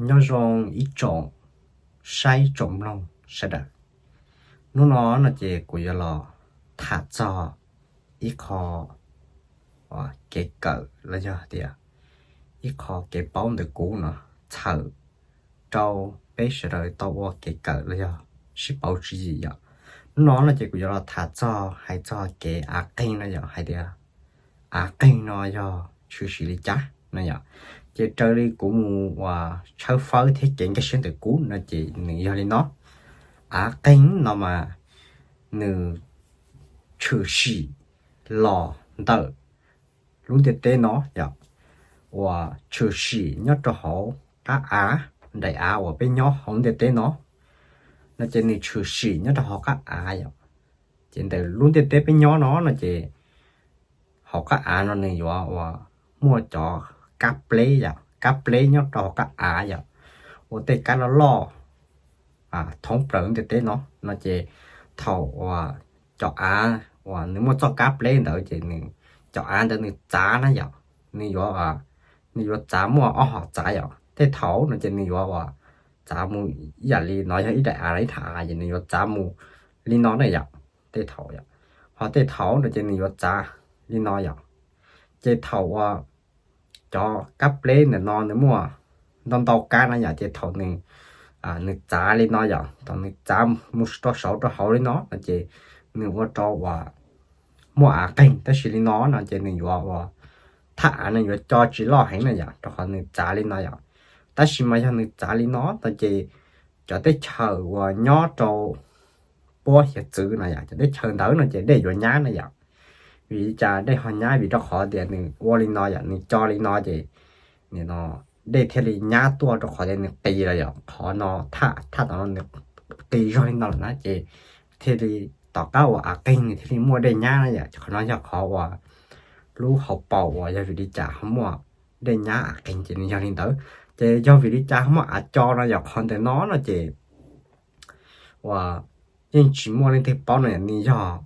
Nyob zoo ib tsoom saib tsoom mloog sawv daws. Hnub no no ces kuv yuav los tham txog ib qho kev kawm los yog tias ib qho kev paub ntawm kuv no txhawm rau peb sawv daws tau ua kev kawm los yog sib pauv tswv yim yom. Hnub no no ces kuv yuav los tham txog hais txog kev av qeeg no yom, hais tias av qeeg no yog tshwm sim li cas no yom. Ces raws li kuv mus uas tshawb fawb thiab kev nkag siab ntawm kuv no ces nws yog li no. Av qeeg no mas nws tshwm sim los ntawm lub ntiaj teb no yom, uas tshwm sim nyob rau hauv qab av, daim av uas peb nyob hauv ntiaj teb no, no ces nws tshwm sim nyob rau hauv qab av yom. Ces ntawm lub ntiaj teb peb nyob no no ces hauv qab av no nws yuav uas muaj cov kab pleb yom, kab pleb nyob rau hauv qab av yom, ua tej kab loj loj thoob plaws ntiaj teb no no ces thaum uas cov av uas nws muaj txoj kab pleb ntawd ces nws, cov av ntawd nws txav na yom, nws yuav, nws yuav txav muaj ob hom txav yom. Tej thaum no ces nws yuav uas txav mus ib yam li no yog ib daim av ib thaj av ces nws yuav txav mus li no na yom, tej thaum yom. Ho tej thaum no ces nws yuav txav li no yom. Ces thaum uas cov kab pleb ntawm no nws muaj ntau ntau kab na yom, ces thaum nws, nws txav li no yom, thaum nws txav mus rau saud rau hauv li no no ces nws ua rau uas muaj av qeeg. Tab sis li no no ces nws yuav uas thaj av nws yuav co tsis loj heev na yom, rau qhov nws txav li no yom. Tab sis mas yog nws txav li no no ces cov teb chaws uas nyob rau puab hiav txwv no yom, cov teb chaws ntawd no ces dej yuav nyab na yom. Vim li cas dej ho nyab? Vim rau qhov tias nws ua li no yom, nws co li no ces nim no dej thiaj li nyab tuaj rau qhov tias nws qis lawm yom. Qhov no, thaj, thaj tom no nws qis zog li no lawm na ces thiaj li tom qab uas av qeeg nws thiaj li muaj dej nyab na yom. Qhov no yog qhov uas lub hauv paus uas yog vim li cas ho muaj dej nyab av qeeg ces nws yog li ntawd. Ces yog vim li cas ho muaj av co no yom? Qhov ntawm no no ces uas yeej tsis muaj leej twg paub no yom, nws yog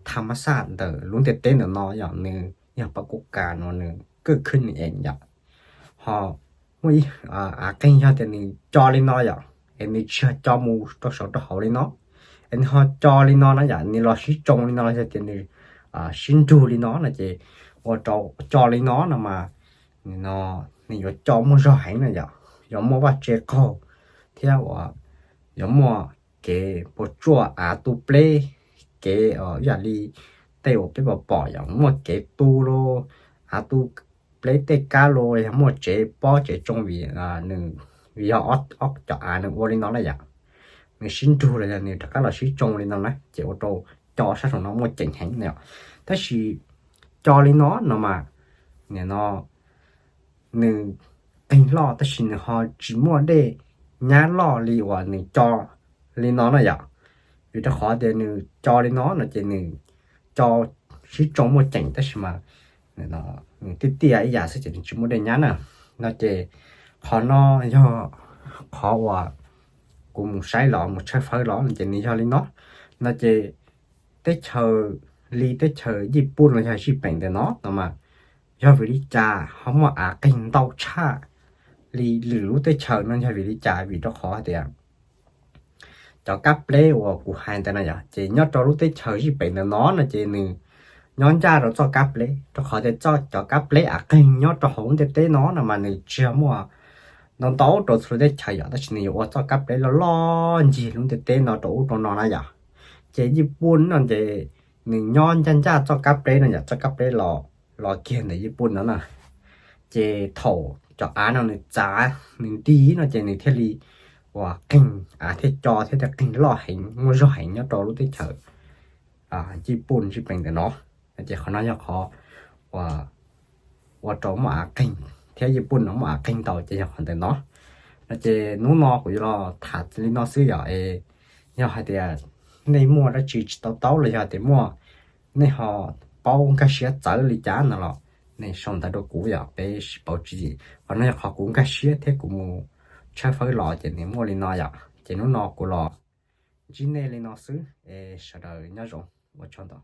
thaj mab xaj ntawm lub ntiaj teb ntawm no yom, nws yog pab kuj kas no nws kawj khwb nws eem yom. Ho muaj ib, av qeeg yog tias nws co li no yom, es nws tsis yog co mus rau saud rau hauv li no, es nws ho co li no na yom, nws los sib tsoo li no los yog tias nws sib nrug li no no ces ua rau co li no no mas no nws yuav co muaj zog heev na yom, yuav muaj vaj tse qaug thiab uas yuav muaj kev puas tsuaj av tu pleb, kev ib yam li tej uas peb pom pom yom, muaj kev tu los av tu pleb tej kab los yog muaj tsev pob tsev tsoo vim nws, vim yog ob cov av nws ua li no na yom, nws sib nrug los yog nws rov qab los sib tsoo li no na ces ua rau co sab saum no muaj ceem heev na yom. Tab sis co li no no mas nim no nws qeeg loj tab sis nws ho tsis muaj dej nyab loj li uas nws co li no na yom. Vim rau qhov tias nws co li no no ces nws co sib tsoo muaj ceem tab sis mas nws tiaj tiaj ib yam xwb ces nws tsis muaj dej nyab na. No ces qhov no yog qhov uas kuv mus saib los mus tshawb fawb los no ces nws yog li no. No ces teb chaws li teb chaws Yij Pun los yog Zij Peem ntawm no no mas yog vim li cas ho muaj av qeeg ntau tshaj li lwm lub teb chaws no yog vim li cas? Vim rau qhov tias cov kab pleb uas kuv hais ntawd no yom, ces nyob rau lub teb chaws Zij Peem ntawm no no ces nws nyob ncaj rau txoj kab pleb, rau qhov tias cov kab pleb av qeeg nyob rau hauv lub ntiaj teb no no mas nws tsis yog muaj ntau ntau rau txhua lub teb chaws yom, tab sis nws yuav ua txoj kab pleb loj loj ncig lub ntiaj teb no rau ub rau no na yom. Ces Yij Pun no ces nws nyob ncaj ncaj txoj kab pleb no yom, txoj kab pleb los, los kiag ntawm Yij Pun no na. Ces thaum cov av no nws txav nws nti no ces nws thiaj li uas qeeg, av thiaj co thiab thiaj qeeg loj heev muaj zog heev nyob rau lub teb chaws Yij Pun Zij Peem ntawm no. Ces qhov no yog qhov ua rau muaj av qeeg thiab Yij Pun no muaj av qeeg ntau ces yog qhov ntawm no. No ces hnub no kuv yuav los tham li no xwb yom. Yog hais tias nej muaj dab tsi tsis tau taub los yog tias muaj, nej ho paub nkag siab txawv li cas no los nej sau ntawv rau kuv yom, peb sib pauv tswv yim. Qhov no yog qhov kuv nkag siab thiab kuv mus tshawb fawb los ces nws muaj li no yom. Ces hnub no kuv los ntsib nej li no xwb, es sawv daws nyob zoo, ua tsaug ntau.